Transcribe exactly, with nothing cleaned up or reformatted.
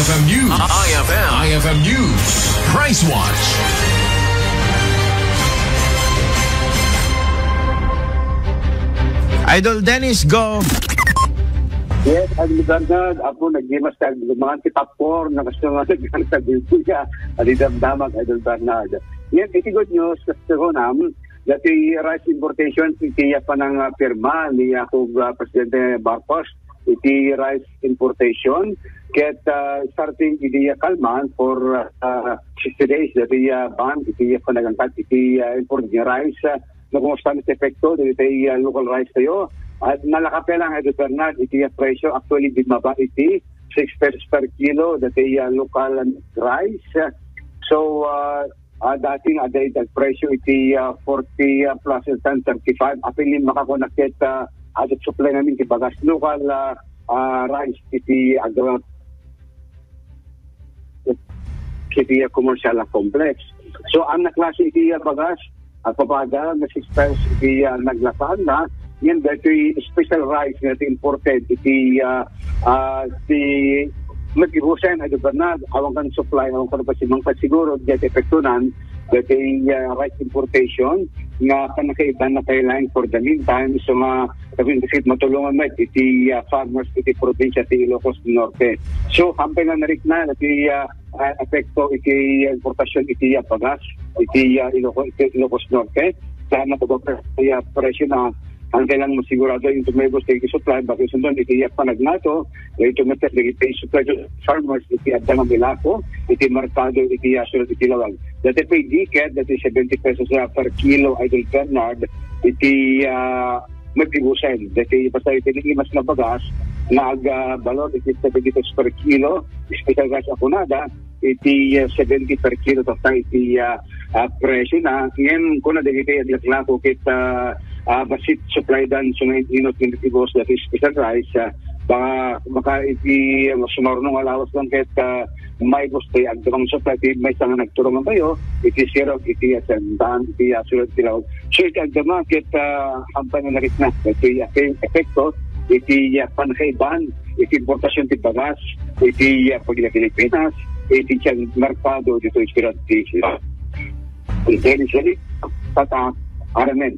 F M News. I F M. I F M News. Price Watch. Idol Dennis, go. Yes, Idol Bernard, apo, nagdimas ka, mga tipapor, na gusto nga nagkanta dito siya. Alidam damag, Idol Bernard. Yan, iti good news, kasi ko nam, dati rice importation, iti panang, ah, pirma ni Jacob, ah, Presidente Marcos, iti rice importation. Ket, ah, starting iti, ah, kalman for, ah, sixty days, dati, ah, ban, iti, ah, panagangkat, iti, ah, import nga rice, ah, no kumusta ti epekto, dati, ah, local rice tayo. At nalakape lang, Idol Bernard, iti, ah, presyo, actually, di maba iti six pesos per kilo, dati, ah, local rice. So, ah, ah, dating adda iti presyo iti, ah, forty, ah, plus and thirty-five. Apil ni makakunaket, ah, adat supply namin ti bagas local, ah, ah, rice iti agro-, iti, ah, commercial, ah, complex. So, ang naklase iti, ah, bagas, agpapada nga six times iti, ah, naglasaanna, ngem daytoy special rice nga ti imported iti, ah, ah, ti Matibusen, Idol Bernard, awan kan supply, awan kan pasimang pasiguro, diay epektonan, daytoy, ah, rice importation, nga pannakaiban na kailangan for the meantime, so nga, sabi ko, matulungan met iti, ah, farmers iti probinsya ti Ilocos Norte. So, hampay na narikna, iti, ah, ah, epekto iti importasyon iti, ah, bagas, iti, ah, Ilocos, iti Ilocos Norte. Kaya nakababa iti, ah, presyo na ang kailangan masigurado yung tumibos iti supply, bakit sundon iti, ah, panagnato, iti metes iti supply to farmers, iti adda nga milako, iti merkado, iti, ah, sulod iti lawag. Dati pay diket, dati seventy pesos, ah, per kilo, Idol Bernard, iti, ah, Matibusen. Dati basta iti imas nga bagas, nga aga balor, iti seventy pesos per kilo, special rice akunada, iti, ah, seventy per kilo, tapos iti, ah, ah, presyo na. Ngayon, kuna dagiti aglaklako ket, ah, ah, basit supply dan, so nga inot nga iti boss, that is special rice, ah, baka, baka iti, ah, sumarunong alawas lang ket, ah, may boss, ti agdamang supply, ti may sanga nagturong ang kayo, iti sirok, iti asendan, iti asulod, iti laog. So, iti agdama ket, ah, hampay nga narikna, iti, iti epekto, iti, ah, panakaiban, iti importasyon ti bagas, iti, ah, pagila Pilipinas, iti tiyan merkado, dito iti sirok, iti sirok. Iti, iti, tata, aramen.